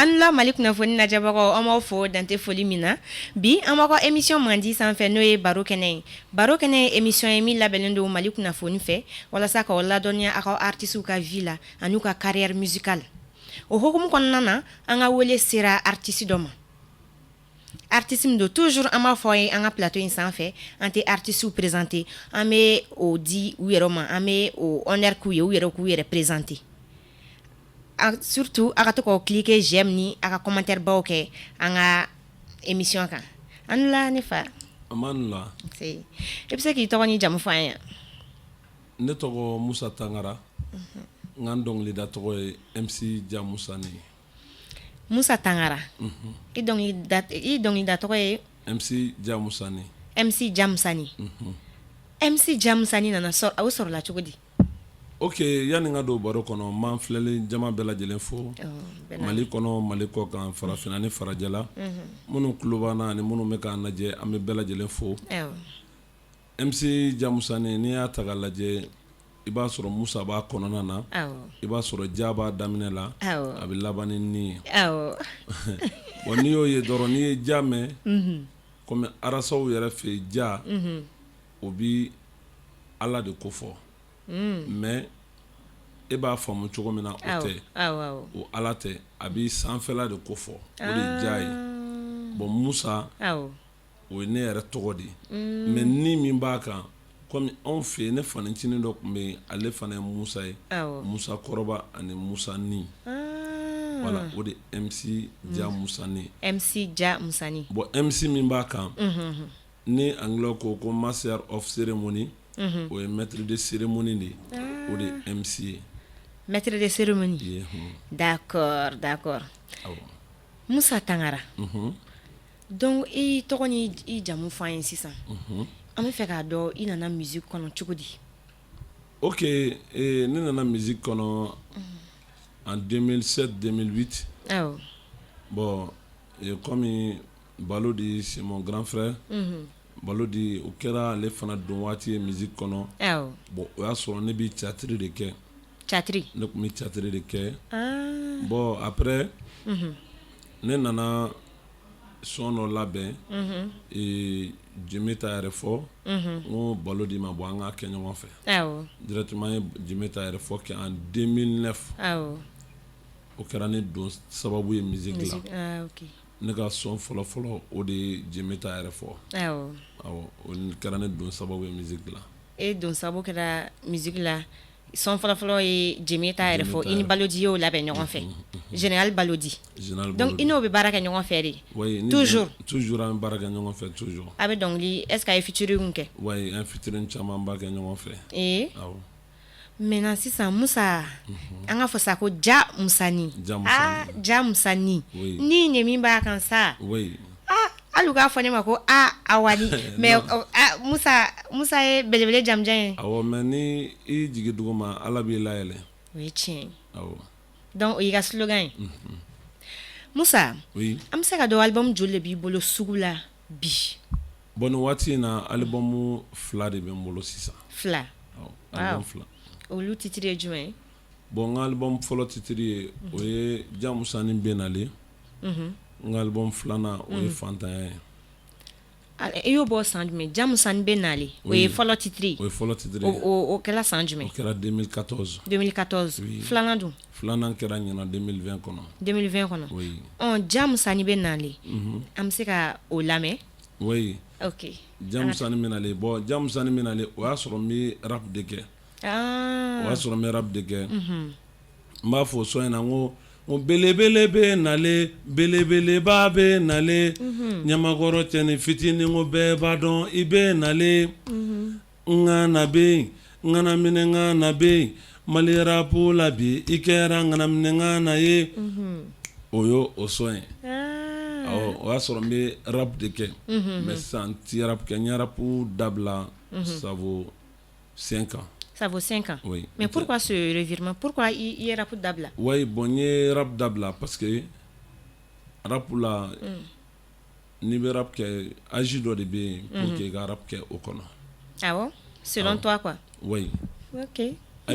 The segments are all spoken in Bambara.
An la Mali kunnafoni lajɛbagaw, an b'aw fo dan tɛ foli min na. Bi, an b'aw ka émission mandi sanfɛ, n'o ye Baro kɛnɛ ye. Baro kɛnɛ ye émission ye min labɛnnen don Mali kunnafoni fɛ walasa k'aw ladɔnniya aw ka artistes ka vie la ani u ka carrière musicale. O hukumu kɔnɔna na, an ka wele sera artiste dɔ ma, artiste min don, toujours an b'a fɔ aw ye an ka plateau in sanfɛ, an tɛ artistes présenter, an bɛ o di u yɛrɛ ma, an bɛ o honneur k'u ye, u yɛrɛ k'u yɛrɛ présenter. Surtout a ka to k'aw cliquer j'aime ni a ka commentaire baw kɛ an ka émission kan. An la, ne fa. An b'an la. I bɛ se k'i tɔgɔ ni jamu fɔ an ye? Ne tɔgɔ Musa Tangara, n ka dɔnkilida tɔgɔ ye MC Ja Musani. Musa Tangara, i dɔnkilida tɔgɔ ye? MC Ja Musani. MC Ja Musani. MC Ja Musani nana sɔrɔ, o sɔrɔla cogo di? Ok, yanni n ka don baro kɔnɔ, n b'an filɛli jama bɛɛ lajɛlen fo, Mali kɔnɔ, Mali kɔ kan, farafinna ni farajɛla, minnu tulo b'an na ani minnu bɛ k'an lajɛ, an bɛ bɛɛ lajɛlen fo. MC Ja Musani, n'i y'a ta k'a lajɛ, i b'a sɔrɔ Musa b'a kɔnɔna na, i b'a sɔrɔ Ja b'a daminɛ la, a bɛ laban ni ni ye. Bon, n'i y'o ye dɔrɔn, n'i ye Ja mɛn, komi arasaw yɛrɛ fɛ yen, Ja o bi Ala de ko fɔ. Mais e b'a faamu cogo min na, o tɛ, o Ala tɛ, a bɛ sanfɛla de ko fɔ, o de ye Ja ye. Bon, Musa, o ye ne yɛrɛ tɔgɔ de ye, mais ni min b'a kan, komi anw fɛ yen, ne fanicinin dɔ tun bɛ yen, ale fana ye Musa ye, Musa kɔrɔba ani Musa ni. Voilà, o de MC Ja Musani. MC Ja Musani. Bon, MC min b'a kan, ni anglais ko ko master of ceremony, o ye maître de cérémonie de ye, o de ye MC ye. Maître de cérémonie, d'accord. Musa Tangara, donc i tɔgɔ ni i jamu fɔ an ye. Sisan an bɛ fɛ k'a dɔn, i nana musique kɔnɔ cogo di? Ok, ne nana musique kɔnɔ en 2007 2008. Bon, comme Balodi, c'est mon grand frère, Balodi, o kɛra ale fana don waati ye musique kɔnɔ. Bon, o y'a sɔrɔ ne bɛ théâtre de kɛ. Théâtre? Ne tun bɛ théâtre de kɛ. Bon, après ne nana son dɔ labɛn, Jɛmɛ ta yɛrɛ fɔ, n ko Balodi ma, bɔ an k'a kɛ ɲɔgɔn fɛ. Directement an ye Jɛmɛ ta yɛrɛ fɔ kɛ en 2009. O kɛra ne don sababu ye musique la. Ne ka son fɔlɔ fɔlɔ, o de ye Jɛmɛ ta yɛrɛ fɔ. Awɔ, o kɛra ne don sababu ye musique la. E don sababu kɛra musique la, son fɔlɔ fɔlɔ ye Jɛmɛ ta yɛrɛ fɔ, i ni Balodi y'o labɛn ɲɔgɔn fɛ, Général Balodi. Donc i n'o bɛ baara kɛ ɲɔgɔn fɛ de? Oui. Toujours? Toujours, an bɛ baara kɛ ɲɔgɔn fɛ toujours. A bɛ dɔnkili, est ce que a ye featuring kɛ? Oui, an ye featuring camanba kɛ ɲɔgɔn fɛ. Awɔ. Maintenant sisan, Musa, an ka fɔ sa ko Ja Musani. Ah, Ja Musani ni nin min b'a kan sa. Ah, hali u k'a fɔ ne ma ko a Awani, mais Musa, Musa ye belebele jamujan ye. Awɔ, mais ni i jigin dugu ma, Ala b'i layɛlɛ. O ye tiɲɛ ye. Awɔ. Donc o y'i ka slogan ye. Musa, an bɛ se ka dɔn album joli de b'i bolo sugu la bi? Bon, nin waati in na, album fila de bɛ n bolo sisan. Fila? Album fila. Olu titre ye jumɛn ye? Bon, n ka album fɔlɔ titre ye, o ye Ja Musani Benale. N ka album filanan, o ye Fantanya ye. I y'o bɔ san jumɛn? Ja Musani Benale, o ye fɔlɔ titre ye. O ye fɔlɔ titre ye. O kɛra san jumɛn? O kɛra 2014. 2014. Filanan dun? Filanan kɛra ɲinan 2020 kɔnɔ. 2020 kɔnɔ. Oui. Ɔ, Ja Musani Benale, an bɛ se ka o lamɛn? Oui. Ok. Ja Musani Benale, bon, Ja Musani Benale, o y'a sɔrɔ n bɛ rap de kɛ. O y'a sɔrɔ n bɛ rap de kɛ. N b'a fɔ son in na ko belebele bɛ nalen, belebeleba bɛ nalen, ɲamakɔrɔ cɛnin fitinin, ko bɛɛ b'a dɔn i bɛ nalen, n ŋana bɛ yen, n ŋana minɛ ŋana bɛ yen, Mali rap la bi, i kɛra ŋana minɛ ŋana ye. O y'o o son ye. Awɔ, o y'a sɔrɔ n bɛ rap de kɛ, mais sisan n tɛ rap kɛ, n ye rap dabila, ça vaut 5 ans. Ça vaut 5 ans. Oui. Mais pourquoi ce revirement? Pourquoi i ye rap dabila? Oui, bon, n ye rap dabila parce que rap la, n'i bɛ rap kɛ, âge dɔ de bɛ yen pour que i ka rap kɛ o kɔnɔ. Awɔ, selon toi quoi. Oui. Ok.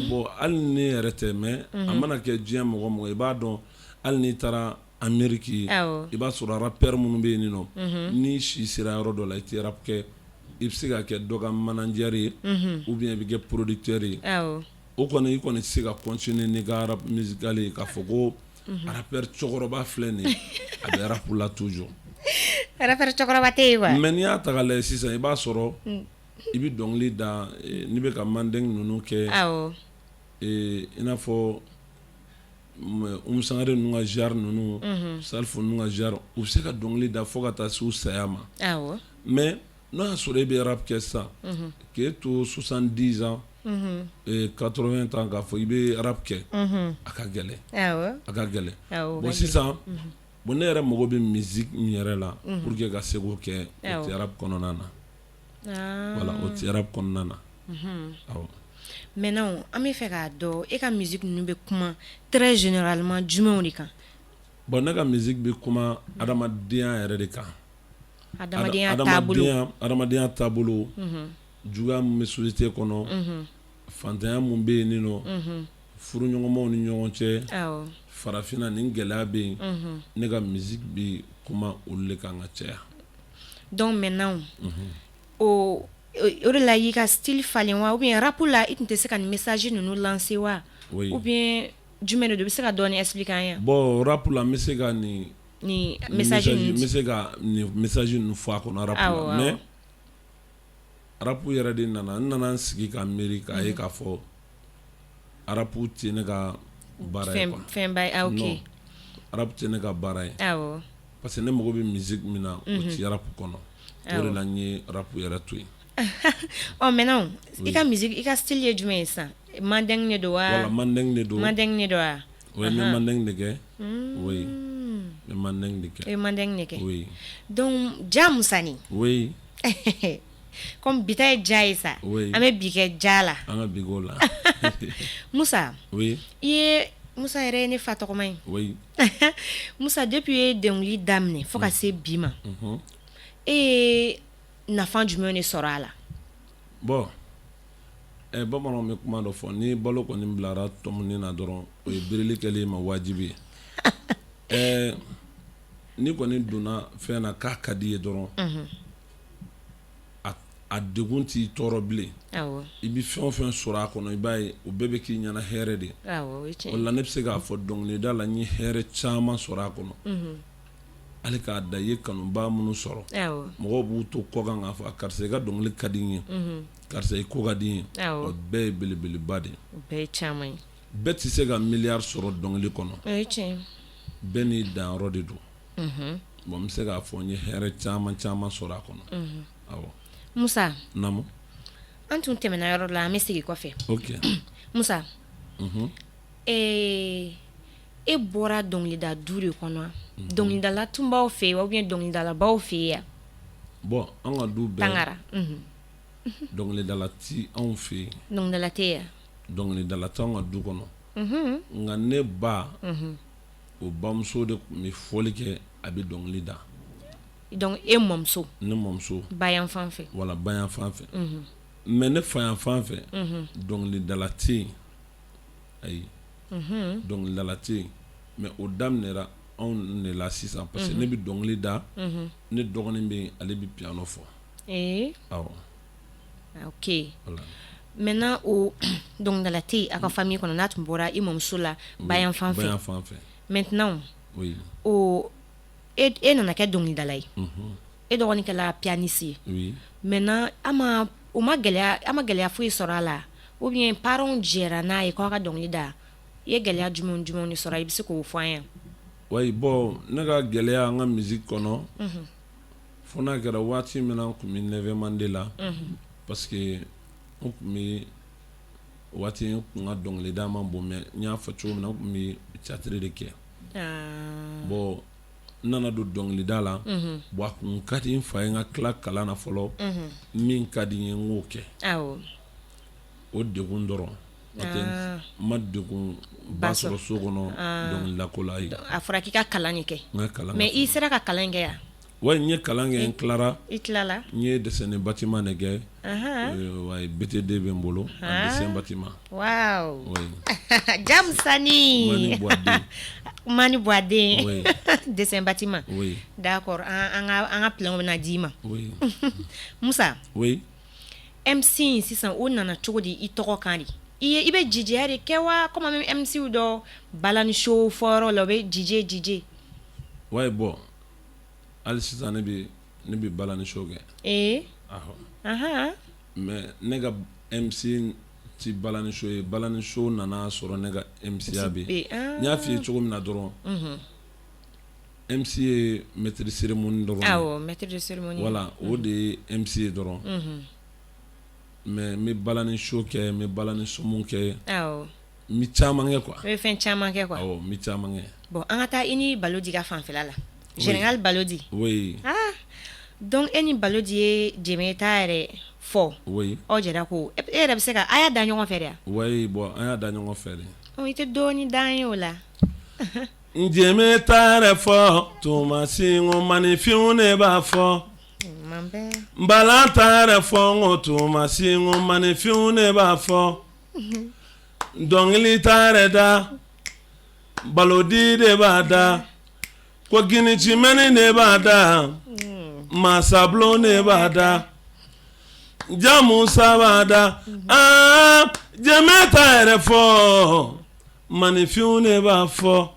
Bon, hali ne yɛrɛ tɛ, mais a mana kɛ diɲɛ mɔgɔ mɔgɔ, i b'a dɔn, hali n'i taara Amérique, i b'a sɔrɔ rappeur minnu bɛ yen nɔ, n'i si sera yɔrɔ dɔ la, i tɛ rap kɛ, i bɛ se ka kɛ dɔ ka manager ye ou bien i bɛ kɛ producteur ye. O kɔni, i kɔni tɛ se ka continuer n'i ka rap musical ye k'a fɔ ko rappeur cɛkɔrɔba filɛ nin ye, a bɛ rap la toujours. Rappeur cɛkɔrɔba tɛ yen quoi. Mais n'i y'a ta k'a lajɛ sisan, i b'a sɔrɔ i bɛ dɔnkili da n'i bɛ ka mandeng ninnu kɛ, i n'a fɔ Umu Sangare ninnu ka genre ninnu, Salifu ninnu ka genre, u bɛ se ka dɔnkili da fo ka taa se u saya ma. Mais n'o y'a sɔrɔ e bɛ rap kɛ sisan, k'e to 70 ans, 80 ans, k'a fɔ i bɛ rap kɛ, a ka gɛlɛn, a ka gɛlɛn. Bon, sisan, bon, ne yɛrɛ mago bɛ musique min yɛrɛ la pour que ka se k'o kɛ, o tɛ rap kɔnɔna na. Voilà, o tɛ rap kɔnɔna na. Awɔ. Maintenant, an bɛ fɛ k'a dɔn, e ka musique ninnu bɛ kuma très généralement jumɛnw de kan? Bon, ne ka musique bɛ kuma adamadenya yɛrɛ de kan. Adamadenya taabolo. Adamadenya taabolo, juguya min bɛ société kɔnɔ, fantanya min bɛ yen nɔ, furuɲɔgɔnmaw ni ɲɔgɔn cɛ, farafinna ni gɛlɛya bɛ yen, ne ka musique bɛ kuma olu de kan ka caya. Donc maintenant, o de la y'i ka style falen wa, ou bien rap la i tun tɛ se ka nin message ninnu lancer wa, ou bien jumɛn de don, i bɛ se ka dɔɔnin expliquer an ye? Bon, rap la, n bɛ se ka nin ni message ninnu, n bɛ se ka nin message ninnu fɔ a kɔnɔ rap la, mais rap yɛrɛ de nana, n nana n sigi ka miiri k'a ye k'a fɔ rap tɛ ne ka baara ye quoi. Fɛnba ye, ah ok. Non, rap tɛ ne ka baara ye. Parce que ne mago bɛ musique min na, o tɛ rap kɔnɔ. O de la n ye rap yɛrɛ to yen. Ɔ, maintenant, i ka musique, i ka style ye jumɛn ye sisan? Mandeng de don wa? Voilà, mandeng de don. Mandeng de don wa? Oui, n bɛ mandeng de kɛ. Oui, n bɛ mandeng de kɛ. I bɛ mandeng de kɛ. Oui. Donc Ja Musani. Oui. Comme bi ta ye ja ye sa. Oui. An bɛ bi kɛ ja la. An ka bi k'o la. Musa. Oui. I ye Musa yɛrɛ ye ne fa tɔgɔma ye. Oui. Musa, depuis i ye dɔnkili daminɛ fo ka se bi ma, e ye nafa jumɛn de sɔrɔ a la? Bon, bamananw bɛ kuma dɔ fɔ, ni balo kɔni bilara tɔmɔni na dɔrɔn, o ye birili kɛlen ma wajibi ye. N'i kɔni donna fɛn na k'a ka di i ye dɔrɔn, a degun t'i tɔɔrɔ bilen. I bɛ fɛn o fɛn sɔrɔ a kɔnɔ, i b'a ye o bɛɛ bɛ k'i ɲɛna hɛrɛ de ye. O la ne bɛ se k'a fɔ dɔnkilida la, n ye hɛrɛ caman sɔrɔ a kɔnɔ. Hali k'a da i ye kanubaa minnu sɔrɔ, mɔgɔw b'u to kɔkan k'a fɔ karisa, i ka dɔnkili ka di n ye, karisa, i ko ka di n ye, o bɛɛ ye belebeleba de ye. O bɛɛ ye caman ye. Bɛɛ tɛ se ka miliyari sɔrɔ dɔnkili kɔnɔ. Bɛɛ n'i danyɔrɔ de don. Bon, n bɛ se k'a fɔ n ye hɛrɛ caman caman sɔrɔ a kɔnɔ. Awɔ. Musa. Naamu. An tun tɛmɛna yɔrɔ la, an bɛ segin kɔfɛ. Ok. Musa. E bɔra dɔnkilida du de kɔnɔ, dɔnkilidala tun b'aw fɛ yen ou bien dɔnkilidalabaw fɛ yen? Bon, an ka du bɛɛ. Tangara. Dɔnkilidala ti anw fɛ yen. Dɔnkilidala tɛ yan? Dɔnkilidala t'anw ka du kɔnɔ. Nka ne ba, o bamuso de tun bɛ fɔli kɛ, a bɛ dɔnkili da. Donc e mɔmuso? Ne mɔmuso. Bayan fan fɛ. Voilà, bayan fan fɛ. Mais ne fayan fan fɛ, dɔnkilidala tɛ yen. Ayi, dɔnkilidala tɛ yen. Mais o daminɛra anw de la sisan parce que ne bɛ dɔnkili da, ne dɔgɔnin bɛ yen, ale bɛ piano fɔ. Awɔ. Ok. Voilà. Maintenant, o dɔnkilidala tɛ yen aw ka famille kɔnɔ, n'a tun bɔra i mɔmuso la bayan fan fɛ. Bayan fan fɛ. Maintenant, oui. O e nana kɛ dɔnkilidala ye. E dɔgɔnin kɛla pianiste ye. Oui. Maintenant, a ma o ma gɛlɛya, a ma gɛlɛya foyi sɔrɔ a la, ou bien parents jɛra n'a ye k'aw ka dɔnkili da? I ye gɛlɛya jumɛn jumɛn de sɔrɔ, i bɛ se k'o fɔ an ye? Oui, bon, ne ka gɛlɛya an ka musique kɔnɔ, fo n'a kɛra waati min na n tun bɛ neuvième de la, parce que n tun bɛ waati n tun ka dɔnkilida man bon, mais n y'a fɔ cogo min na, n tun bɛ théâtre de kɛ. Bon, n nana don dɔnkilida la. Bon, a kun ka di n fa ye n ka tila kalan na fɔlɔ, min ka di n ye, n k'o kɛ. O degun dɔrɔn, n'o tɛ n ma degun ba sɔrɔ so kɔnɔ dɔnkilida ko la, ayi. A fɔra k'i ka kalan de kɛ. N ka kalan. Mais i sera ka kalan in kɛ yan? Ouais, n ye kalan kɛ, n tilara. I tilala. N ye dessin de bâtiment de kɛ. Ouais, BTD bɛ n bolo en dessin bâtiment. Waouh. Oui. Jamusani. Mani Boaden. Mani Boaden. Oui. Dessin bâtiment. Oui. D'accord, an ka plan bɛna d'i ma. Oui. Musa. Oui. MC sisan, o nana cogo di i tɔgɔ kan de? I ye i bɛ DJ de kɛ wa, comme an bɛ MC dɔ balani show fɔyɔrɔ la, u bɛ DJ DJ? Ouais, bon. Hali sisan ne bɛ balani show kɛ. Ahɔ. Mais ne ka MC ti balani show ye. Balani show nana sɔrɔ ne ka MCya bɛ yen. N y'a f'i ye cogo min na dɔrɔn, MC ye maître de cérémonie dɔrɔn ye. Awɔ, maître de cérémonie. Voilà, o de ye MC ye dɔrɔn. Mais n bɛ balani show kɛ, n bɛ balani somo kɛ. N bɛ caman kɛ quoi. I bɛ fɛn caman kɛ quoi. Awɔ, n bɛ caman kɛ. Bon, an ka taa i ni Balodi ka fanfɛla la. Général Balodi. Oui. Ah, donc e ni Balodi ye Jɛmɛta yɛrɛ fɔ. Oui. Aw jɛra ko e yɛrɛ bɛ se ka a y'a da ɲɔgɔn fɛ de wa? Oui, bon, an y'a da ɲɔgɔn fɛ de. Ɔ, i tɛ dɔɔnin d'an ye o la. N Jɛmɛta yɛrɛ fɔ tuma si, n ko maninfinw de b'a fɔ. Man bɛɛ. N balanta yɛrɛ fɔ, n ko tuma si, n ko maninfinw de b'a fɔ. Dɔnkili ta yɛrɛ da, Balodi de b'a da. Ko Ginicimɛni de b'a da, Masabulon de b'a da, Jamusa b'a da. Aa, Jɛmɛta yɛrɛ fɔ, maninfinw de b'a fɔ.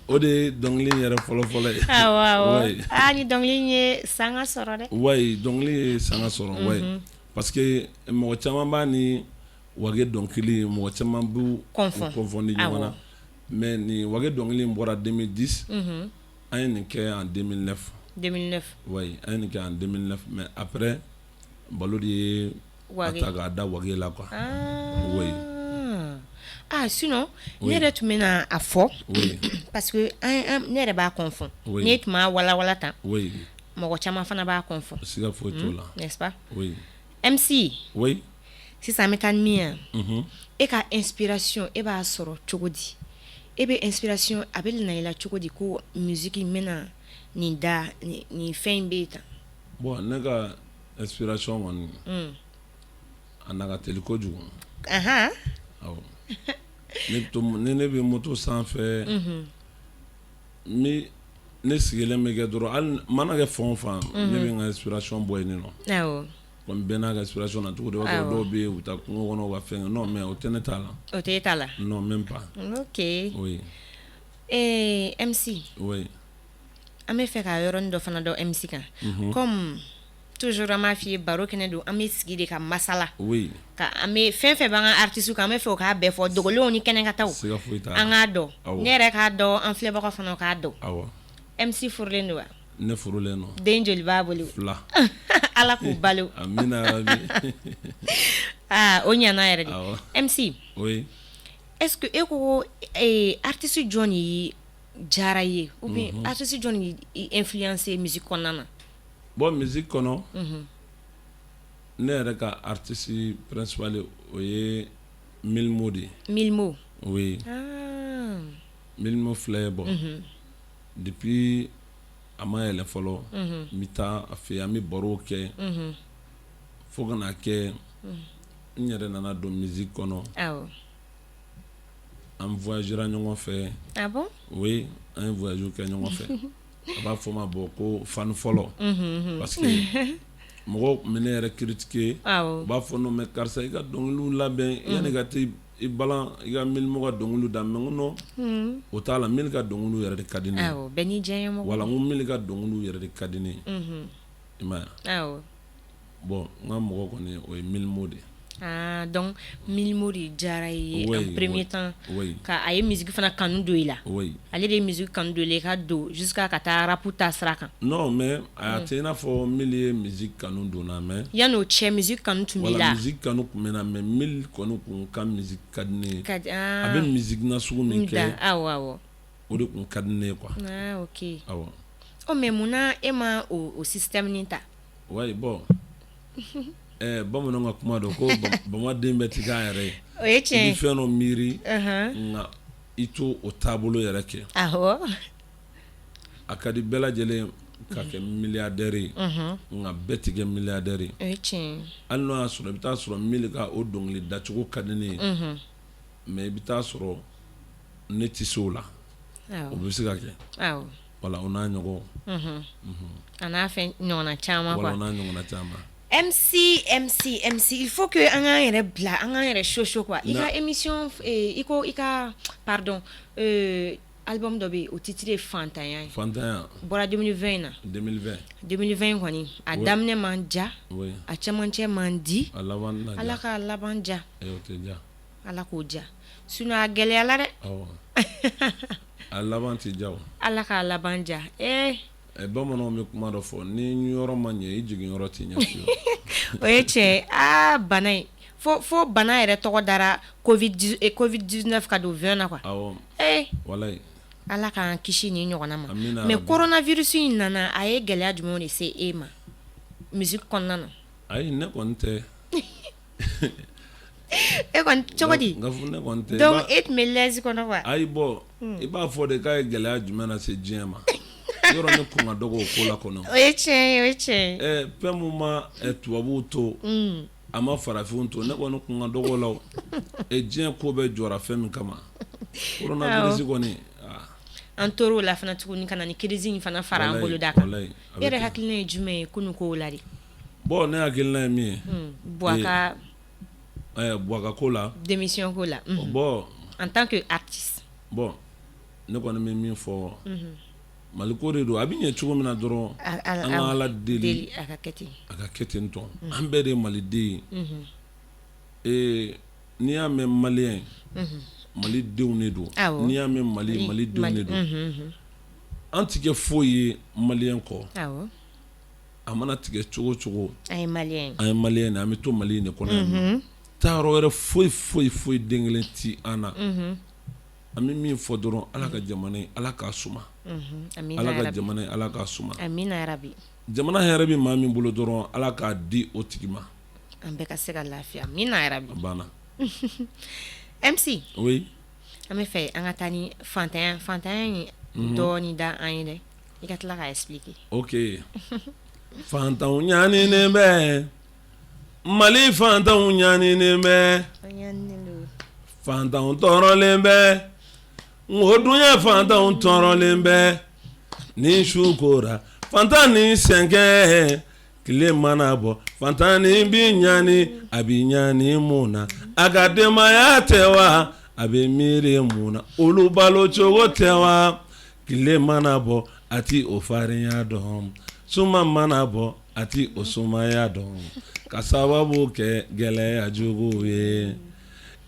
O de ye dɔnkili yɛrɛ fɔlɔfɔlɔ ye. Awɔ. Aa, ni dɔnkili in ye sanga sɔrɔ dɛ. Oui, dɔnkili ye sanga sɔrɔ, oui, parce que mɔgɔ caman b'a ni wage dɔnkili, mɔgɔ caman b'u confond ni ɲɔgɔn na. Mais nin wage dɔnkili in bɔra 2010, an ye nin kɛ en 2009. 2009. Oui, an ye nin kɛ en 2009, mais après Balodi ye a ta k'a da wage la quoi. Oui. Ah, sinon ne yɛrɛ tun bɛna a fɔ parce que ne yɛrɛ b'a confond. Ne tun b'a walawala tan. Mɔgɔ caman fana b'a confond. Siga foyi t'o la. N'est-ce pas? Oui. MC. Oui. Sisan an bɛ taa ni min ye, e ka inspiration, e b'a sɔrɔ cogo di? E bɛ inspiration, a bɛ na i la cogo di ko musique n bɛna nin da, nin fɛn in bɛ yen tan? Bon, ne ka inspiration kɔni, a na ka teli kojugu. Awɔ. Ni ne bɛ moto sanfɛ, ni ne sigilen bɛ kɛ dɔrɔn, hali mana kɛ fan o fan, ne bɛ n ka inspiration bɔ yen nɔ. Komi bɛɛ n'a ka inspiration na cogo di, i b'a sɔrɔ dɔw bɛ yen, u bɛ taa kungo kɔnɔ, u ka fɛn kɛ. Non, mais o tɛ ne ta la. O tɛ e ta la. Non, même pas. Ok. Oui. MC. Oui. An bɛ fɛ ka yɔrɔnin dɔ fana dɔn MC kan. Comme toujours an b'a f'i ye, baro kɛnɛ don, an bɛ sigi de ka masala. Ka an bɛ fɛn fɛn b'an ka artiste kan, an bɛ fɛ o k'a bɛɛ fɔ, dogolenw ni kɛnɛkataw. Siga foyi t'a la. An k'a dɔn. Ne yɛrɛ k'a dɔn, an filɛbagaw fana k'a dɔn. Awɔ. MC furulen don wa? Ne furulen don. Den joli b'a bolo? 2. Ala k'u balo. Amina yarabi. Aa, o ɲana yɛrɛ de. Awɔ. MC. Oui. Est-ce que e ko artiste jɔn de diyara i ye ou bien artiste jɔn de y'i influencer musique kɔnɔna na? Bon, musique kɔnɔ, ne yɛrɛ ka artiste principal, o ye Milmo de ye. Milmo. Oui. Ah. Milmo filɛ, bon, depuis a ma yɛlɛ fɔlɔ, n bɛ taa a fɛ yen, an bɛ barow kɛ, fo ka n'a kɛ n yɛrɛ nana don musique kɔnɔ. An voyagera ɲɔgɔn fɛ. Ah bon? Oui, an ye voyage kɛ ɲɔgɔn fɛ. A b'a fɔ ma, bon, ko fan fɔlɔ, parce que mɔgɔw tun bɛ ne yɛrɛ critiquer. U b'a fɔ non, mais karisa, i ka dɔnkiliw labɛn yanni ka taa i balan i ka Milimo ka dɔnkiliw da. Mais n ko non, o t'a la, Mili ka dɔnkiliw yɛrɛ de ka di ne ye. Awɔ, bɛɛ n'i diyaɲɛmɔgɔ. Voilà, n ko Mili ka dɔnkiliw yɛrɛ de ka di ne ye. I m'a ye? Awɔ. Bon, n ka mɔgɔ kɔni, o ye Milimo de ye. Ah, donc Milimo de diyara i ye en premier temps. Oui. Ka a ye musique fana kanu don i la. Oui. Ale de ye musique kanu don i la, i ka don jusqu'à ka taa rap ta sira kan. Non, mais a tɛ i n'a fɔ Mili ye musique kanu don n na, mais. Yan'o cɛ, musique kanu tun b'i la. Voilà, musique kanu tun bɛ n na, mais Mili kɔni kun ka musique ka di ne ye. Ka di ah. A bɛ musique nasugu min kɛ. Awɔ. O de kun ka di ne ye quoi. Ah, ok. Awɔ. Oh, mais munna e ma o système nin ta? Oui, bon. Bamananw ka kuma don ko bamaden bɛɛ tɛ k'a yɛrɛ ye. O ye tiɲɛ ye. I bɛ fɛn dɔ miiri, nka i t'o o taabolo yɛrɛ kɛ. Awɔ. A ka di bɛɛ lajɛlen. ka kɛ milliardaire ye, nka bɛɛ tɛ kɛ milliardaire ye. O ye tiɲɛ ye. Hali n'o y'a sɔrɔ i bɛ taa sɔrɔ Mili ka o dɔnkili dacogo ka di ne ye, mais i bɛ taa sɔrɔ ne tɛ se o la. O bɛ se ka kɛ. Voilà, o n'a ɲɔgɔn. A n'a fɛn ɲɔgɔnna caman quoi. Voilà, o n'a ɲɔgɔnna caman. MC MC MC, il faut que an k'an yɛrɛ bila, an k'an yɛrɛ chaud quoi. I ka émission, i ko i ka, pardon, album dɔ bɛ yen, o titre ye Fantanya ye. Fantanya. Bɔra 2020 in na. 2020. 2020 kɔni, a daminɛ man diya. Oui. A cɛmancɛ man di. A laban tɛna diya. Ala k'a laban diya. O tɛ diya. Ala k'o diya. Sinon a gɛlɛyala dɛ. Awɔ. A laban tɛ diya o. Ala k'a laban diya. Ee. Bamananw bɛ kuma dɔ fɔ, ni yɔrɔ ma ɲɛ, i jigin yɔrɔ tɛ ɲɛ fiyewu. O ye tiɲɛ ye. Aa, bana in, fo bana yɛrɛ tɔgɔ dara Covid 19 ka don 20 na quoi. Awɔ. Ee. Walayi. Ala k'an kisi nin ɲɔgɔnna ma. Amina. Mais coronavirus in nana, a ye gɛlɛya jumɛnw de se e ma musique kɔnɔna na? Ayi, ne kɔni tɛ. E kɔni cogo di? Ne kɔni tɛ. Donc e tun bɛ l'aise kɔnɔ quoi. Ayi, bon, i b'a fɔ de k'a ye gɛlɛya jumɛn lase diɲɛ ma? Yɔrɔ ne kun ka dɔgɔ o ko la kɔnɔ. O ye tiɲɛ ye, o ye tiɲɛ ye. Fɛn min ma tubabuw to, a ma farafinw to, ne kɔni kun ka dɔgɔ o la o. Diɲɛ ko bɛɛ jɔra fɛn min kama, coronavirus kɔni. An tor'o la fana tuguni ka na ni crise in fana fara an boloda kan. Walayi. E yɛrɛ hakilina ye jumɛn ye kunun kow la de? Bon, ne hakilina ye min ye. Buwa ka Buwa ka ko la. Démission ko la. Bon. En tant que artiste. Bon, ne kɔni bɛ min fɔ, Mali ko de don, a bɛ ɲɛ cogo min na dɔrɔn, an ka Ala deli a ka kɛ ten. A ka kɛ ten tɔ. An bɛɛ de ye maliden ye. N'i y'a mɛn malien, malidenw de don. N'i y'a mɛn Mali, malidenw de don. An tɛ kɛ foyi ye malien kɔ. A mana tigɛ cogo cogo, an ye malien ye, an ye malien, an bɛ to Mali in de kɔnɔ yan. Taayɔrɔ wɛrɛ foyi foyi foyi den kelen tɛ an na. An bɛ min fɔ dɔrɔn, Ala ka jamana in, Ala k'a suma. Ala ka jamana in, Ala k'a suma. Amina yarabi. Jamana hɛrɛ bɛ maa min bolo dɔrɔn, Ala k'a di o tigi ma. An bɛɛ ka se ka lafiya. Amina yarabi. A banna. MC. Oui. An bɛ fɛ an ka taa ni fantanya, fantanya in dɔɔni da an ye dɛ. I ka tila k'a expliquer. Ok. Fantanw ɲaninen bɛ, Mali fantanw ɲaninen bɛ, fantanw tɔɔrɔlen bɛ, n ko duɲɛ fantanw tɔɔrɔlen bɛ, ni su kora fantan ni sɛgɛn, tile mana bɔ fantan ni bi ɲani, a bɛ ɲani mun na, a ka denbaya tɛ wa, a bɛ miiri mun na, olu balo cogo tɛ wa, tile mana bɔ a ti o farinya dɔn, suma mana bɔ a ti o sumaya dɔn, ka sababu kɛ gɛlɛya jugu ye.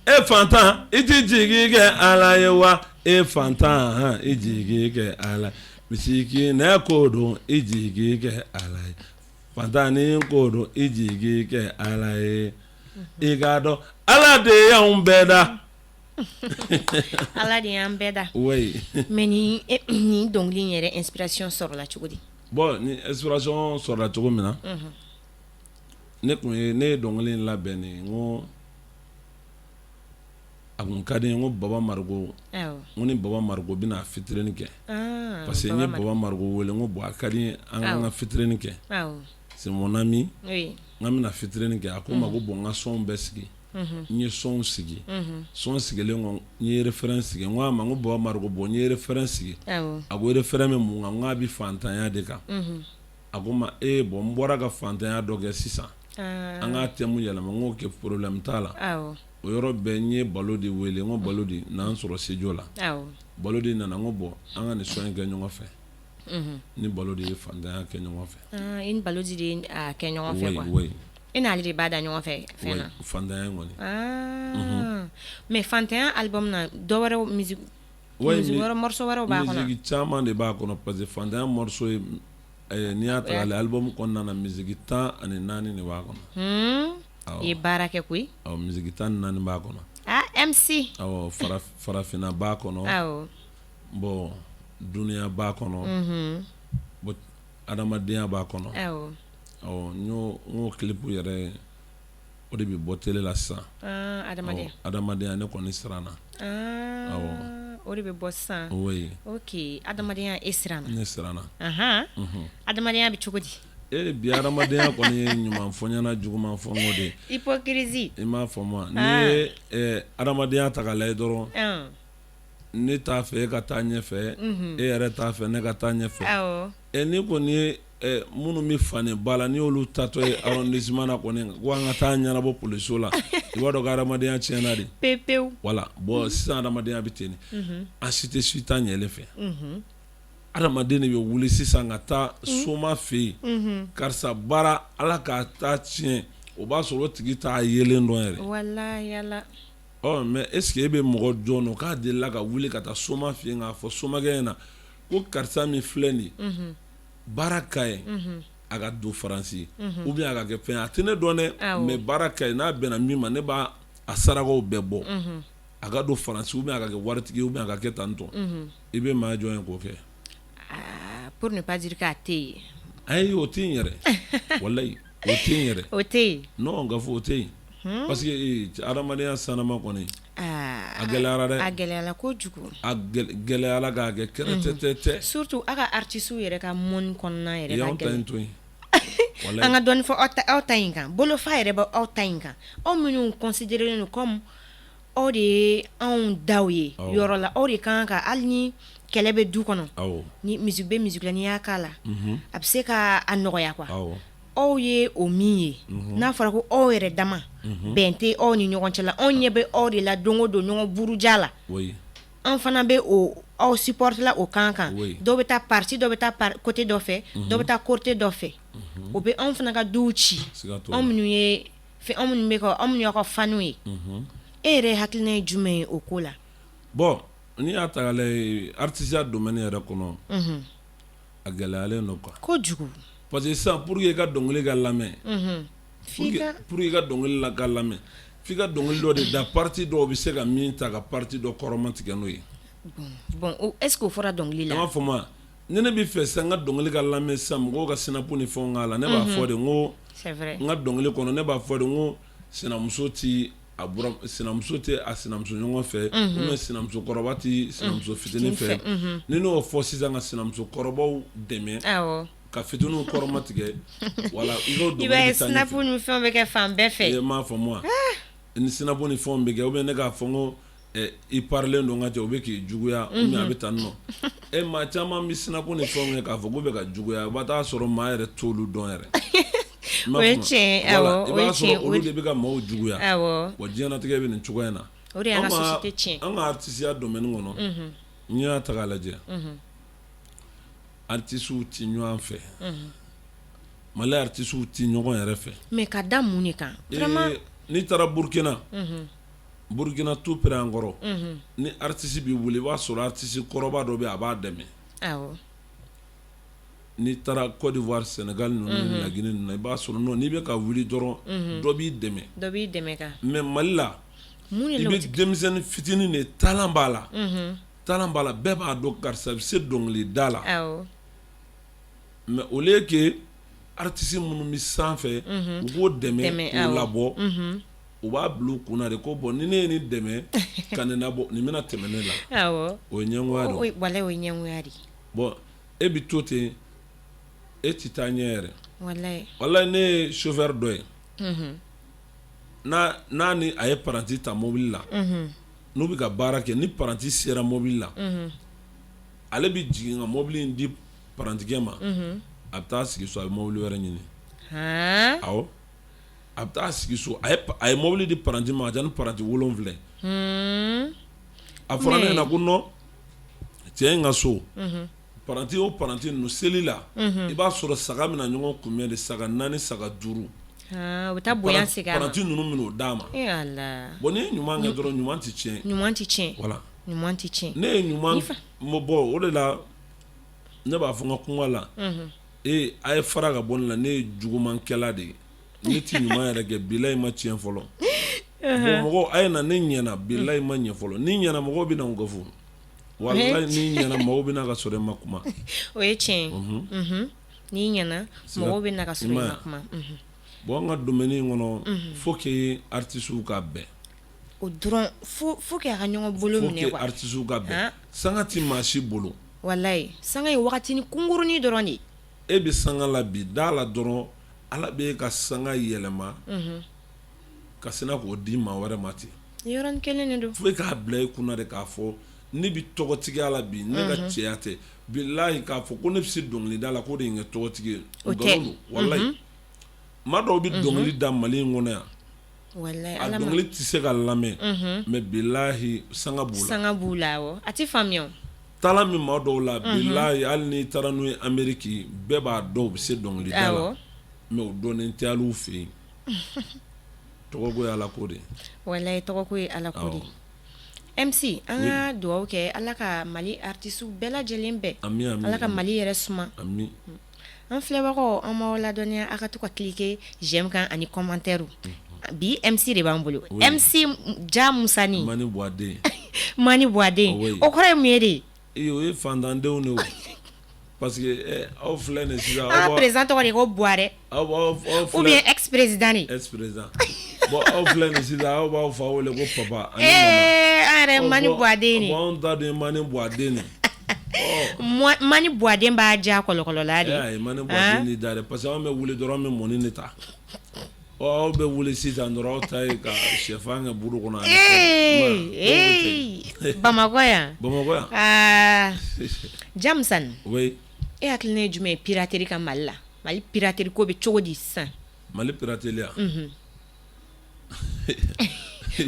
E fantan, i ti jigi kɛ Ala ye wa? E fantan, i jigi kɛ Ala. Misikinɛ ko don, i jigi kɛ Ala ye. Fantanni ko don, i jigi kɛ Ala ye. I k'a dɔn Ala de y'anw bɛɛ da. Ala de y'an bɛɛ da. Oui. Mais nin dɔnkili in yɛrɛ inspiration sɔrɔla cogo di? Bon, ni inspiration sɔrɔla cogo min na, ne tun ye ne ye dɔnkili in labɛn de, n ko a kun ka di n ye, n ko Baba Mariko, n ko ni Baba Mariko bɛna featuring kɛ, parce que n ye Baba Mariko wele, n ko bon, a ka di n ye an ka featuring kɛ, c'est mon ami, n k'an bɛna featuring kɛ. A ko n ma ko bon, n ka son bɛɛ sigi. N ye son sigi, son sigilen kɔ, n ye refrain sigi. N ko a ma, n ko Baba Mariko, bon, n ye refrain sigi. A ko refrain bɛ mun kan? N ko a bɛ fantanya de kan. A ko n ma ee, bon, n bɔra ka fantanya dɔ kɛ sisan, an k'a thème yɛlɛma. N ko ok, problème t'a la. O yɔrɔ bɛɛ, n ye Balo de wele, n ko Balo de n'an sɔrɔ studio la. Balo de nana, n ko bon, an ka nin son in kɛ ɲɔgɔn fɛ. Ni Balo de ye fantanya kɛ ɲɔgɔn fɛ. I ni Balo de ye a kɛ ɲɔgɔn fɛ quoi. Oui. E n'ale de b'a da ɲɔgɔn fɛ fɛn na. Fantanya in kɔni. Mais fantanya album na, dɔ wɛrɛw, musique wɛrɛ, morceau wɛrɛw b'a kɔnɔ. Musique caman de b'a kɔnɔ, parce que fantanya morceau ye, n'i y'a ta k'a lajɛ, album kɔnɔna na, musique 14 de b'a kɔnɔ. I ye baara kɛ koyi. Awɔ, musique 14 b'a kɔnɔ. Ah, MC. Awɔ, farafinna b'a kɔnɔ. Bon, dunuya b'a kɔnɔ. Bon, adamadenya b'a kɔnɔ. Awɔ, n y'o clip yɛrɛ, o de bɛ bɔ télé la sisan. Adamadenya. Adamadenya, ne kɔni siranna. Awɔ. O de bɛ bɔ sisan. Oui. Ok, adamadenya, e siranna. Ne siranna. Ahan, adamadenya bɛ cogo di? E bi, adamadenya kɔni ye ɲuman fɔ ɲɛna, juguman fɔ n kɔ de ye. Hypocrisie. I m'a faamu wa? N'i ye adamadenya ta k'a lajɛ dɔrɔn, ne t'a fɛ e ka taa ɲɛfɛ, e yɛrɛ t'a fɛ ne ka taa ɲɛfɛ. Ɛ n'i kɔni ye minnu bɛ fani ba la, n'i y'olu taatɔ ye arrondissement na kɔni, ko an ka taa ɲɛnabɔ polisiso la, i b'a dɔn ko adamadenya tiɲɛna de. Pewu pewu. Voilà, bon, sisan adamadenya bɛ ten de. An si tɛ si ta ɲɛlen fɛ. Adamaden de bɛ wuli sisan ka taa soma fɛ yen, karisa baara, Ala k'a ta tiɲɛ, o b'a sɔrɔ o tigi t'a yelen dɔn yɛrɛ. Walahi Ala. Ɔ mais est ce que e bɛ mɔgɔ jɔn dɔn k'a delila ka wuli ka taa soma fɛ yen k'a fɔ somakɛ ɲɛna ko karisa min filɛ nin ye, baara ka ɲi, a ka don Faransi ou bien a ka kɛ fɛn, a tɛ ne dɔn dɛ, mais baara ka ɲi, n'a bɛnna min ma, ne b'a a sarakaw bɛɛ bɔ, a ka don Faransi ou bien a ka kɛ waritigi ou bien a ka kɛ tan tɔ? I bɛ maa jɔn ye k'o kɛ? Pour ne pas dire k'a tɛ yen. Ayi, o tɛ yen yɛrɛ, walayi, o tɛ yen yɛrɛ. O tɛ yen. Non, ka fɔ o tɛ yen, parce que adamadenya sanama kɔni, a gɛlɛyara dɛ. A gɛlɛyara kojugu. A gɛlɛyara k'a kɛ kɛrɛtɛtɛ. Surtout aw ka artistes yɛrɛ ka monde kɔnɔna yɛrɛ ka gɛlɛn. Y'anw ta in to yen. An ka dɔɔnin fɔ aw ta in kan, bolofa yɛrɛ bɛ aw ta in kan, aw minnu considéré don comme aw de ye anw daw ye yɔrɔ la, aw de kan ka, hali ni kɛlɛ bɛ du kɔnɔ, ni musique bɛ musique la, n'i y'a k'a la, a bɛ se ka a nɔgɔya quoi. Aw ye o min ye, n'a fɔra ko aw yɛrɛ dama bɛn tɛ aw ni ɲɔgɔn cɛ la, anw ɲɛ bɛ aw de la don o don ɲɔgɔn buruja la, an fana bɛ o aw supporter la o kan kan, dɔw bɛ taa parti, dɔ bɛ taa côté dɔ fɛ, dɔ bɛ taa côté dɔ fɛ, o bɛ anw fana ka duw ci, anw minnu ye anw minnu bɛ anw minnu y'aw ka fanw ye. E yɛrɛ hakilina ye jumɛn ye o ko la? Bon, n'i y'a ta k'a lajɛ, artisiya domaine yɛrɛ kɔnɔ, a gɛlɛyalen don quoi. Kojugu. Parce que sisan, pour que i ka dɔnkili ka lamɛn, pour que i ka dɔnkili la ka lamɛn, f'i ka dɔnkili dɔ de da, parti dɔw bɛ se ka min ta ka parti dɔ kɔrɔma tigɛ n'o ye. Bon, est ce que o fɔra dɔnkili la? I m'a faamu wa? Ni ne bɛ fɛ sisan n ka dɔnkili ka lamɛn sisan, mɔgɔw ka snap ni fɛnw k'a la, ne b'a fɔ de n ko C'est vrai. n ka dɔnkili kɔnɔ, ne b'a fɔ de n ko sinamuso ti a bura, sinamuso tɛ a sinamuso ɲɔgɔn fɛ, ou bien sinamuso kɔrɔba tɛ sinamuso fitinin fɛ. Ni ne y'o fɔ sisan ka sinamuso kɔrɔbaw dɛmɛ, ka fitininw kɔrɔma tigɛ, wala i k'o dɔnkili. I b'a ye snap ni fɛnw bɛ kɛ fan bɛɛ fɛ. I m'a faamu wa? Ni snap ni fɛnw bɛ kɛ, ou bien ne k'a fɔ n ko i parilen don ka cɛ, u bɛ k'i juguya, ou bien a bɛ tan nɔ. E maa caman bɛ snap ni fɛnw kɛ k'a fɔ k'u bɛ ka juguya, i b'a taa sɔrɔ maa yɛrɛ t'olu dɔn yɛrɛ. O ye tiɲɛ ye, awɔ. I b'a sɔrɔ olu de bɛ ka maaw juguya. Wa diɲɛlatigɛ bɛ nin cogoya in na. O de y'an ka société tiɲɛ. An ka artisiya domaine kɔnɔ, n'i y'a ta k'a lajɛ, artisiw tɛ ɲɔgɔn fɛ, Mali artisiw tɛ ɲɔgɔn yɛrɛ fɛ. Mais ka da mun de kan vraiment? N'i taara Burukina, Burukina tout près an kɔrɔ, ni artiste bɛ wuli, i b'a sɔrɔ artiste kɔrɔba dɔ bɛ yen, a b'a dɛmɛ. N'i taara Côte d'Ivoire, Sénégal ninnu, Laginɛ ninnu, i b'a sɔrɔ non, n'i bɛ ka wuli dɔrɔn, dɔ b'i dɛmɛ. Dɔ b'i dɛmɛ kan. Mais Mali la, i bɛ denmisɛnnin fitinin de, talent b'a la, talent b'a la, bɛɛ b'a dɔn karisa bɛ se dɔnkilida la. Mais au lieu que artiste minnu bɛ sanfɛ, u k'o dɛmɛ k'o labɔ, u b'a bila u kunna de ko bon, ni ne ye nin dɛmɛ ka nin labɔ, nin bɛna tɛmɛ ne la. O ye ɲɛngoya de ye. Walayi, o ye ɲɛngoya de ye. Bon, e bɛ to ten, e tɛ taa ɲɛ yɛrɛ. Walayi. Walayi, ne ye chauffeur dɔ ye. N'a ni a ye paranti ta mobili la, n'u bɛ ka baara kɛ, ni paranti sera mobili la, ale bɛ jigin ka mobili in di parantikɛ ma, a bɛ taa sigi so, a bɛ mobili wɛrɛ ɲini. Awɔ, a bɛ taa sigi so, a ye mobili di paranti ma, a ka ca ni paranti 7. A fɔra ne ɲɛna ko non, cɛ in ka so, paranti o paranti ninnu, seli la, i b'a sɔrɔ saga bɛna ɲɔgɔn kunbɛn de, saga 4, saga 5. U bɛ taa bonya segin a ma. Paranti ninnu bɛn'o d'a ma. Bon, n'i ye ɲuman kɛ dɔrɔn, ɲuman tɛ tiɲɛ. Ɲuman tɛ tiɲɛ. Voilà. Ɲuman tɛ tiɲɛ. Ne ye ɲuman bɔ o de la, ne b'a fɔ n ka kuma la, ee, a ye fara ka bɔ ne la, ne ye jugumankɛla de ye, ne tɛ ɲuman yɛrɛ kɛ, bilayi ma tiɲɛ fɔlɔ. Bon, mɔgɔw a ye na, ne ɲɛna, bilayi ma ɲɛ fɔlɔ. Ni ɲɛna, mɔgɔw bɛ na u ka fo, walayi, ni ɲɛna, mɔgɔw bɛ na ka sɔrɔ i ma kuma. O ye tiɲɛ ye, n'i ɲɛna, mɔgɔw bɛ na ka sɔrɔ i ma kuma. Bon, an ka domaine in kɔnɔ, faut que artistes ka bɛn. O dɔrɔn faut que a ka ɲɔgɔn bolo minɛ quoi, artistes ka bɛn. Sanga tɛ maa si bolo. Walayi, sanga ye wagatinin kunkurunin dɔrɔn de ye. E bɛ sanga la bi, da la dɔrɔn, Ala bɛ e ka sanga yɛlɛma ka sin k'o di maa wɛrɛ ma ten. Yɔrɔnin kelen de don. Fo e k'a bila i kunna de k'a fɔ ne bɛ tɔgɔtigiya la bi, ne ka cɛya tɛ. Bilahi, k'a fɔ ko ne bɛ se dɔnkilida la, k'o de ye n kɛ tɔgɔtigi ye, o nkalon don, walayi. Maa dɔw bɛ dɔnkili da Mali in kɔnɔ yan, a dɔnkili tɛ se ka lamɛn, mais bilahi, sanga b'u la. Sanga b'u la, awɔ, a tɛ faamuya. Talent min maa dɔw la, bilahi, hali n'i taara n'u ye Ameriki, bɛɛ b'a dɔn u bɛ se dɔnkilida la, mais u dɔnnen tɛ hali u fɛ yen. Tɔgɔko ye Ala ko de ye. Walayi, tɔgɔko ye Ala ko de ye. MC, an ka dugawu kɛ Ala ka Mali artistes bɛɛ lajɛlen bɛn. Ami. Ala ka Mali yɛrɛ suma. Ami. An filɛbagaw, an b'aw ladɔnniya, aw ka to ka cliquer j'aime kan ani commentaire. Bi MC de b'an bolo, MC Ja Musani. Mani Buwaden. Mani Buwaden, o kɔrɔ ye mun ye de? Ee, o ye fantandenw de ye o. Parce que aw filɛ nin sisan. An ka président tɔgɔ de ko Buwarɛ. Aw aw ou bien ex président de. Ex président. Bon, aw filɛ nin sisan, aw b'aw fa wele ko papa ani maman. Ee, an yɛrɛ ye Mani Buwaden de. Bon, anw ta dun ye Mani Buwaden de. Mani Buwaden b'a ja kɔlɔkɔlɔla de. Ayi, Mani Buwaden de da dɛ, parce que anw bɛ wuli dɔrɔn, an bɛ mɔni de ta. Ɔ, aw bɛ wuli sisan dɔrɔn, aw ta ye ka sɛfan kɛ buru kɔnɔ. Ee, Bamakɔ yan. Bamakɔ yan. Aa, Ja Musani. Oui. E hakilina ye jumɛn ye piraterie kan Mali la? Mali piraterie ko bɛ cogo di sisan? Mali piraterie ya? Unhun.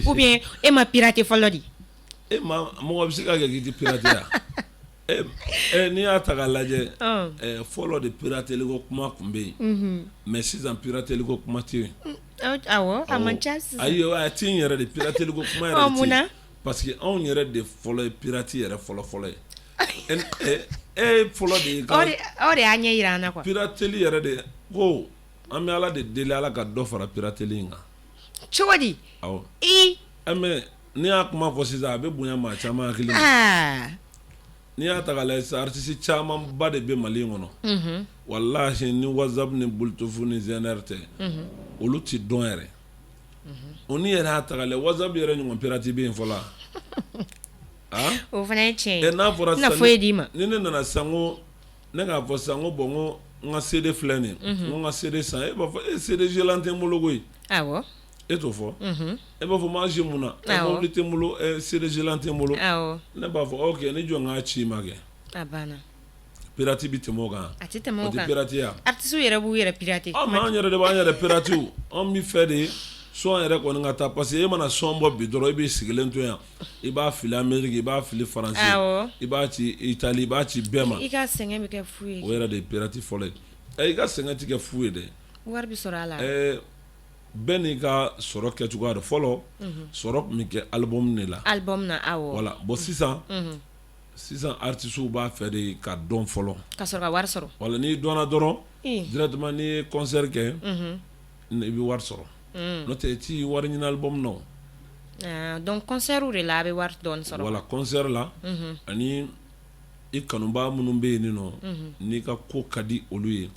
Ou bien e ma pirater fɔlɔ de? E ma mɔgɔ bɛ se ka kɛ k'i tɛ pirater ya? N'i y'a ta k'a lajɛ, fɔlɔ de piraterie ko kuma tun bɛ yen, mais sisan piraterie ko kuma tɛ yen. Awɔ, a man ca sisan. Ayi, a tɛ yen yɛrɛ de, piraterie ko kuma yɛrɛ tɛ yen. Parce que anw yɛrɛ de fɔlɔ ye pirate yɛrɛ fɔlɔ fɔlɔ ye. E fɔlɔ de ye. Aw de y'a ɲɛ jira an na quoi. Piraterie yɛrɛ de ko an bɛ Ala de deli, Ala ka dɔ fara piraterie in kan. Cogo di? Awɔ. I. Mais n'i y'a kuma fɔ sisan, a bɛ bonya maa caman hakili ma. N'i y'a ta k'a lajɛ sisan, artiste camanba de bɛ Mali in kɔnɔ, walahi, ni WhatsApp ni Bluetooth ni Zener tɛ, olu tɛ dɔn yɛrɛ. O n'i yɛrɛ y'a ta k'a lajɛ, WhatsApp yɛrɛ ɲɔgɔn pirate bɛ yen fɔlɔ wa? O fana ye tiɲɛ ye. N'a fɔra sisan, foyi d'i ma. Ni ne nana sisan ko ne k'a fɔ sisan ko bon, ko n ka CD filɛ nin ye, ko n ka CD san, e b'a fɔ e CD gelant tɛ n bolo koyi. Awɔ. E t'o fɔ, e b'a fɔ ma mun na mobili tɛ n bolo, CD gelant tɛ n bolo. Ne b'a fɔ ok, ne jɔ n k'a ci i ma kɛ. A banna. Pirate bɛ tɛmɛ o kan. A tɛ tɛmɛ o kan. O tɛ pirate ye wa? Artistes yɛrɛ b'u yɛrɛ pirater. An yɛrɛ de b'an yɛrɛ pirater. Anw bɛ fɛ de son yɛrɛ kɔni ka taa, parce que e mana son bɔ bi dɔrɔn, e b'i sigilen to yan, i b'a fili Amérique, i b'a fili France, i b'a ci Italie, i b'a ci bɛɛ ma. I ka sɛgɛn bɛ kɛ fu ye. O yɛrɛ de ye pirate fɔlɔ ye. I ka sɛgɛn tɛ kɛ fu ye dɛ. Wari bɛ sɔrɔ a la. Bɛɛ n'i ka sɔrɔ kɛ cogoya don. Fɔlɔ, sɔrɔ tun bɛ kɛ album de la. Album na, awɔ. Voilà, bon, sisan sisan artistes b'a fɛ de ka dɔn fɔlɔ. Ka sɔrɔ ka wari sɔrɔ. Voilà, n'i dɔnna dɔrɔn, directement n'i ye concert kɛ, i bɛ wari sɔrɔ. N'o tɛ i tɛ wari ɲini album na o. Donc concert de la a bɛ wari dɔɔni sɔrɔ. Voilà, concert la, ani i kanubaa minnu bɛ yen nɔ, n'i ka ko ka di olu ye,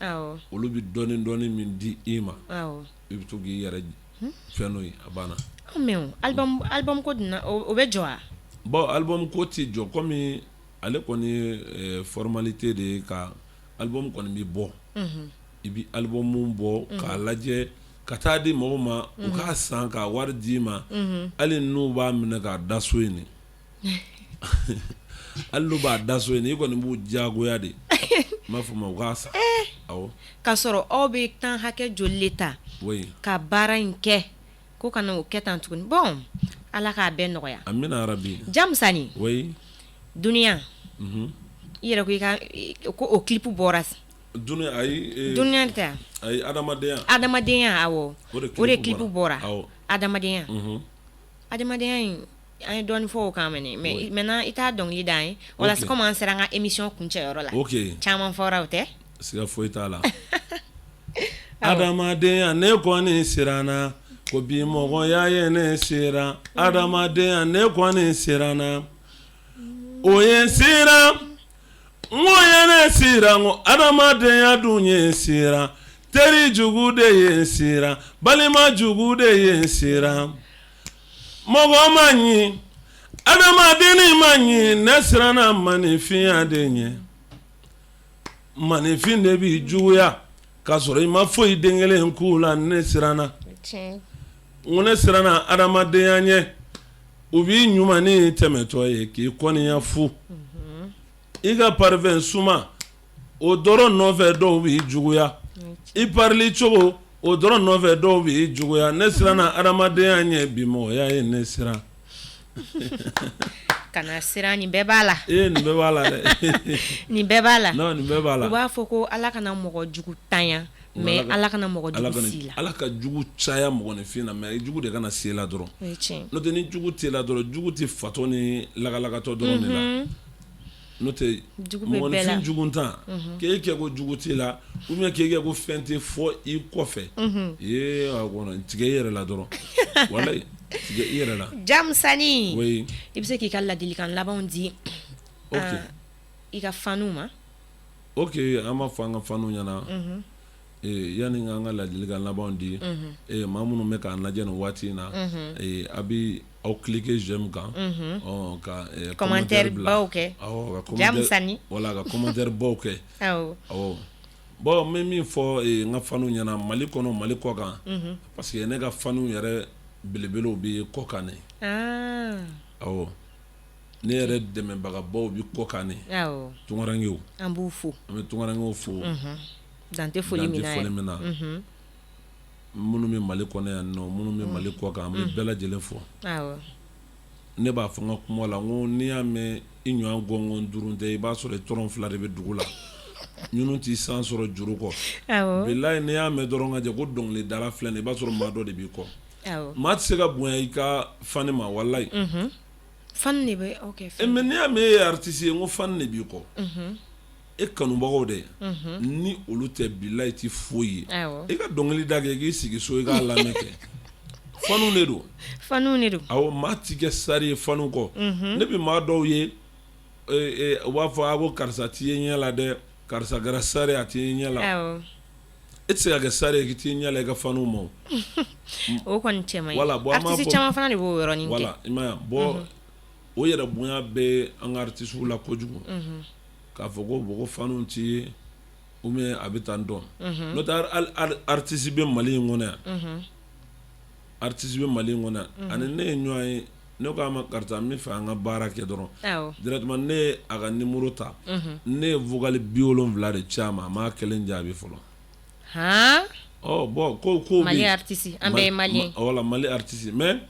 olu bɛ dɔɔni dɔɔni min di i ma, i bɛ to k'i yɛrɛ fɛn n'o ye, a banna. Mais album ko dun, o bɛ jɔ wa? Bon, album ko tɛ jɔ, komi ale kɔni ye formalité de ye. Ka album kɔni bɛ bɔ, i bɛ album bɔ k'a lajɛ ka taa di mɔgɔw ma, u k'a san k'a wari d'i ma. Hali n'u b'a minɛ k'a da so in, hali n'u b'a da so in, i kɔni b'u diyagoya de, n b'a fɔ ma, u k'a san. Awɔ. K'a sɔrɔ aw bɛ temps hakɛ joli de ta ka baara in kɛ, ko ka na o kɛ tan tuguni? Bon, Ala k'a bɛɛ nɔgɔya. Amina yarabi. Jamusani. Oui. Dunuya, i yɛrɛ ko i ka ko o clip bɔra. Dunuya, ayi. Dunuya tɛ. Ayi, adamadenya. Adamadenya, awɔ. O de clip bɔra. Adamadenya. Adamadenya in, an ye dɔɔnin fɔ o kan, mais maintenant i t'a dɔnkili da an ye walasa komi an sera an ka émission kuncɛyɔrɔ la. Ok. Caman fɔra, o tɛ? Siga foyi t'a la. Adamadenya, ne kɔni siranna ko bi mɔgɔya ye ne siran. Adamadenya, ne kɔni siranna, o ye siran, n ko ye ne siran, ko adamadenya dun ye siran. Teri jugu de ye siran, balima jugu de ye siran. Mɔgɔ man ɲi, adamadennin man ɲi, ne siranna maninfinya de ɲɛ. Maninfin de b'i juguya k'a sɔrɔ i ma foyi den kelen k'u la. Ne siranna, n ko ne siranna adamadenya ɲɛ. U b'i ɲumannin tɛmɛtɔ ye k'i kɔniya fu. I ka parfum suma o dɔrɔn nɔfɛ, dɔw b'i juguya. I parili cogo o dɔrɔn nɔfɛ, dɔw b'i juguya. Ne siranna adamadenya ɲɛ, bi mɔgɔya ye ne siran. Kana siran, nin bɛɛ b'a la. Ee, nin bɛɛ b'a la dɛ. Nin bɛɛ b'a la. Non, nin bɛɛ b'a la. U b'a fɔ ko Ala kana mɔgɔ jugu tanya, mais Ala kana mɔgɔ jugu s'i la. Ala ka jugu caya mɔgɔninfin na, mais jugu de kana se la dɔrɔn. O ye tiɲɛ. N'o tɛ, ni jugu tɛ la dɔrɔn, jugu tɛ fatɔ ni lakalakatɔ dɔrɔn de la. N'o tɛ, mɔgɔninfin juguntan, k'e kɛ ko jugu t'i la, ou bien k'e kɛ ko fɛn tɛ fɔ i kɔfɛ, ee, tigɛ i yɛrɛ la dɔrɔn, walayi, tigɛ i yɛrɛ la. Jamusani. Oui. I bɛ se k'i ka ladilikan labanw di i ka fanw ma? Ok, an b'a fɔ an ka fanw ɲɛna, yanni an ka ladilikan labanw di, maa minnu bɛ k'an lajɛ nin waati in na, a bɛ aw cliquer j'aime kan, ka commentaire baw kɛ. Jamusani. Voilà, ka commentaire baw kɛ. Awɔ. Bon, n bɛ min fɔ n ka fanw ɲɛna Mali kɔnɔ, Mali kɔ kan, parce que ne ka fanw yɛrɛ belebelew bɛ kɔ kan de. Awɔ. Ne yɛrɛ dɛmɛbagabaw bɛ kɔ kan de. Tunkarankew. An b'u fo. An bɛ tunkarankew fo. Dan tɛ foli min na. Minnu bɛ Mali kɔnɔ yan nɔ, minnu bɛ Mali kɔ kan, an bɛ bɛɛ lajɛlen fo. Ne b'a fɔ n ka kuma la, n ko n'i y'a mɛn i ɲɔgɔn gɔngɔn duuru tɛ, i b'a sɔrɔ i tɔrɔn fila de bɛ dugu la. Minnu t'i san sɔrɔ juru kɔ. Bilayi, n'i y'a mɛn dɔrɔn ka jɛ ko dɔnkilidala filɛ nin, i b'a sɔrɔ maa dɔ de b'i kɔ. Maa tɛ se ka bonya i ka fan ma, walayi. Fan de bɛ, ok. Mais n'i y'a mɛn e ye artiste ye, n ko fan de b'i kɔ. E kanubagaw dɛ, ni olu tɛ, bilayi, i tɛ foyi ye. I ka dɔnkili da kɛ, i k'i sigi so, i k'a lamɛn kɛ, fanw de don. Fanw de don. Awɔ, maa tɛ kɛ star ye fanw kɔ. Ne bɛ maa dɔw ye, u b'a fɔ a ko karisa t'i ye ɲɛ la dɛ, karisa kɛra star ye, a t'i ye ɲɛ la. E tɛ se ka kɛ star ye k'i t'i ɲɛ la i ka fanw ma. O kɔni cɛ man ɲi. Voilà, bon, artiste caman fana de b'o yɔrɔnin kɛ. Voilà, i m'a ye, bon, o yɛrɛ bonya bɛ an ka artistes la kojugu. K'a fɔ ko bon, ko fanw t'i ye ou bien a bɛ tan dɔn. N'o tɛ, artiste bɛ Mali in kɔnɔ yan. Artiste bɛ Mali in kɔnɔ yan. Ani ne ye ɲɔgɔn ye, ne k'a ma karisa, n bɛ fɛ an ka baara kɛ dɔrɔn. Directement ne ye a ka numéro ta. Ne ye vocal 70 de ci a ma, a m'a kelen jaabi fɔlɔ. Han! Ɔ bon, ko ko Mali artiste, an bɛɛ ye malien. Voilà, Mali artiste, mais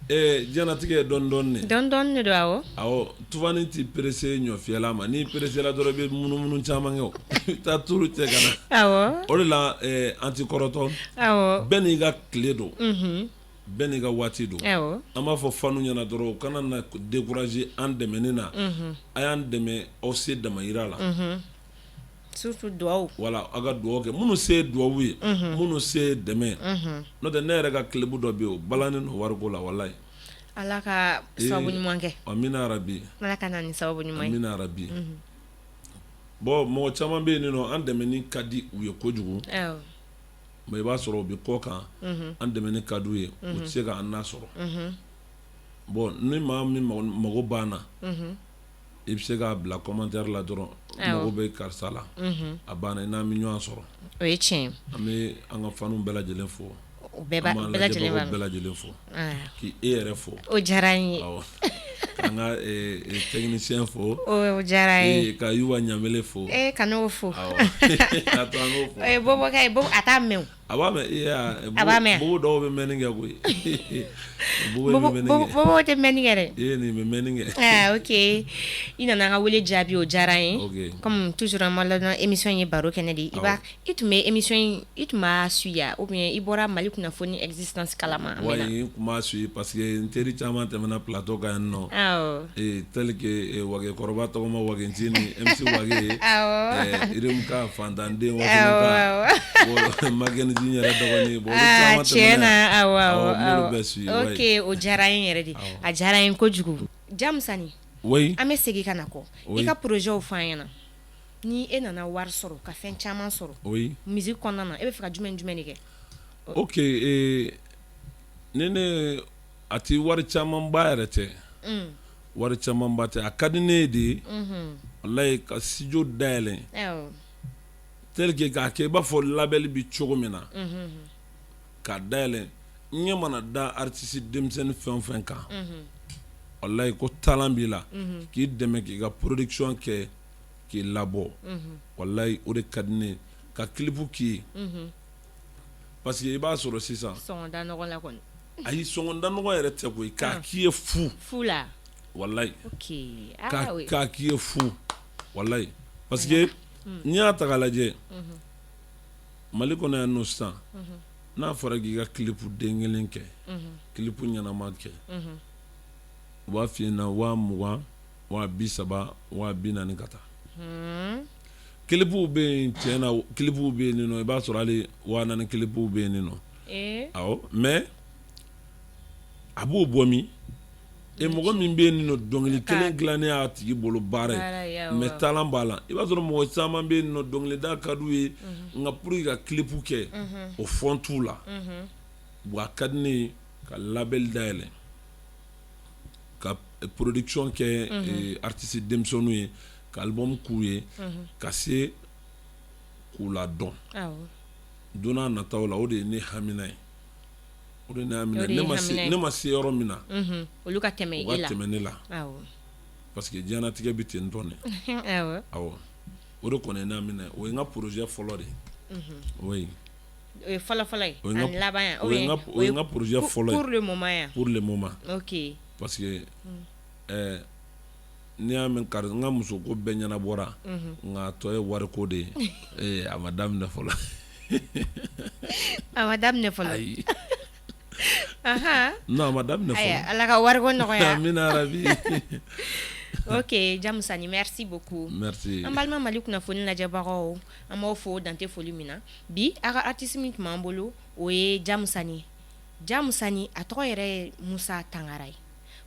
diɲɛlatigɛ ye dɔɔnin dɔɔnin de. Dɔɔnin dɔɔnin de don, awɔ. Awɔ, tufani t'i pressé ɲɔfiyɛla ma, n'i pressé la dɔrɔn, i bɛ munumunu caman kɛ o. I bɛ taa turu cɛ ka na. O de la an tɛ kɔrɔtɔ. Bɛɛ n'i ka tile don. Bɛɛ n'i ka waati don. An b'a fɔ fanw ɲɛna dɔrɔn, u kana na décourager an dɛmɛni na. A y'an dɛmɛ aw se damayira la. Surtout duwawu. Voilà, aw ka duwawu kɛ, minnu se ye duwawu ye, minnu se ye dɛmɛ. N'o tɛ, ne yɛrɛ ka club dɔ bɛ yen, o balannen don wariko la, walayi. Ala ka sababu ɲuman kɛ. Amina yarabi. Ala ka na ni sababu ɲuman ye. Amina yarabi. Bon, mɔgɔ caman bɛ yen nɔ, an dɛmɛni ka di u ye kojugu. Mais i b'a sɔrɔ u bɛ kɔ kan, an dɛmɛni ka di u ye, u tɛ se k'an nasɔrɔ. Bon, ni maa min mago b'an na, i bɛ se k'a bila commentaire la dɔrɔn, mago bɛ karisa la, a banna, i n'an bɛ ɲɔgɔn sɔrɔ. O ye tiɲɛ. An bɛ an ka fanw bɛɛ lajɛlen fo. Bɛɛ lajɛlen lajɛlen fo, k'i e yɛrɛ fo. O diyara n ye. An ka technicien fo. O diyara n ye. Ka Yuba Ɲamele fo. Ee, ka n'o fo. Bɔbɔkɛ, a t'a mɛn. A b'a mɛn. A b'a mɛn. Bobo dɔw bɛ mɛnni kɛ koyi. Bobo tɛ mɛnni kɛ dɛ. Ee, nin bɛ mɛnni kɛ. Ah, ok, i nana an ka wele jaabi, o diyara n ye. Comme toujours, an b'a ladɔn, émission ye baro kɛnɛ de ye. I b'a i tun bɛ émission in, i tun b'a suit ya, ou bien i bɔra Mali kunnafoni existence kalama? Oui, n tun b'a suit parce que n teri caman tɛmɛna plateau kan yan nɔ. Tel que Wage kɔrɔba tɔgɔma Wage Ncinin, MC Wage, awɔ, Iremuka fantanden wasolonka, Makenzi yɛrɛ dɔgɔnin, bon olu caman tɛmɛna yan. Tiɲɛ na, awɔ, awɔ, n b'olu bɛɛ suit. Ok, o diyara n ye yɛrɛ de, a diyara n ye kojugu. Jamusani. Oui. An bɛ segin ka na kɔ. I ka projet fɔ an ɲɛna. Ni e nana wari sɔrɔ, ka fɛn caman sɔrɔ. Oui. Musique kɔnɔna na, e bɛ fɛ ka jumɛn jumɛn de kɛ? Ok, ni ne A tɛ wari camanba yɛrɛ tɛ, wari camanba tɛ. A ka di ne ye de ye, walayi, ka studio dayɛlɛ tel que k'a kɛ i b'a fɔ label bɛ cogo min na, k'a dayɛlɛ. N ɲɛ mana da artiste denmisɛnnin fɛn o fɛn kan, walayi, ko talent b'i la, k'i dɛmɛ k'i ka production kɛ, k'i labɔ, walayi, o de ka di ne ye, ka clip k'i ye, parce que i b'a sɔrɔ sisan ayi, sɔngɔ da nɔgɔ yɛrɛ tɛ koyi, k'a k'i ye fu fu la. Walayi, k'a k'i ye fu, walayi, parce que n'i y'a ta k'a lajɛ Mali kɔnɔ yan nɔ sisan, n'a fɔra k'i ka clip den kelen kɛ, clip ɲɛnama kɛ, u b'a f'i ɲɛna 20 000, 30 000, 40 000 ka taa. Clipw bɛ yen, tiɲɛ na, clipw bɛ yen nɔ, i b'a sɔrɔ hali 4000 clipw bɛ yen nɔ. Awɔ, mais a b'o bɔ min? E mɔgɔ min bɛ yen nɔ, dɔnkili kelen dilannen y'a tigi bolo baara ye, mais talent b'a la. I b'a sɔrɔ mɔgɔ caman bɛ yen nɔ, dɔnkilida ka d'u ye, nka pour que ka clip kɛ, o fond t'u la. Bon, a ka di ne ye ka label dayɛlɛ, ka production kɛ artiste denmisɛnninw ye, ka album k'u ye, ka se k'u ladɔn don n'a nataw la. O de ye ne hamina ye, o de ne ne ma se yɔrɔ min na, olu ka tɛmɛ u ka tɛmɛ ne la, parce que diɲɛlatigɛ bɛ ten tɔ de. Awɔ, o de kɔni ye ne hamina ye. O ye n ka projet fɔlɔ de ye, oui. O ye fɔlɔ fɔlɔ ye, ani laban? O ye n ka projet fɔlɔ ye. Pour le moment yan. Pour le moment. Ok. Parce que n'i y'a mɛn kari n ka muso ko bɛɛ ɲɛnabɔra, nka a tɔ ye wariko de ye, a ma daminɛ fɔlɔ. A ma daminɛ fɔlɔ. Ayi, non, a ma daminɛ fɔlɔ. Ala ka wariko nɔgɔya. Amina rabi. Ok, Jamusani, merci beaucoup. Merci. An balima Mali kunnafoni lajɛbagaw, an b'aw fo dante foli min na. Bi a ka artiste min tun b'an bolo, o ye Jamusani. Jamusani, a tɔgɔ yɛrɛ ye Musa Tangara ye.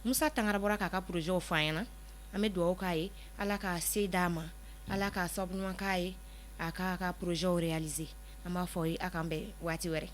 Musa Tangara bɔra k'a ka projet fɔ an ɲɛna. An bɛ dugawu k'a ye, Ala ka se d'a ma, Ala ka sababu ɲuman k'a ye, a k'a ka projet réaliser. An b'a fɔ ye a k'an bɛn waati wɛrɛ.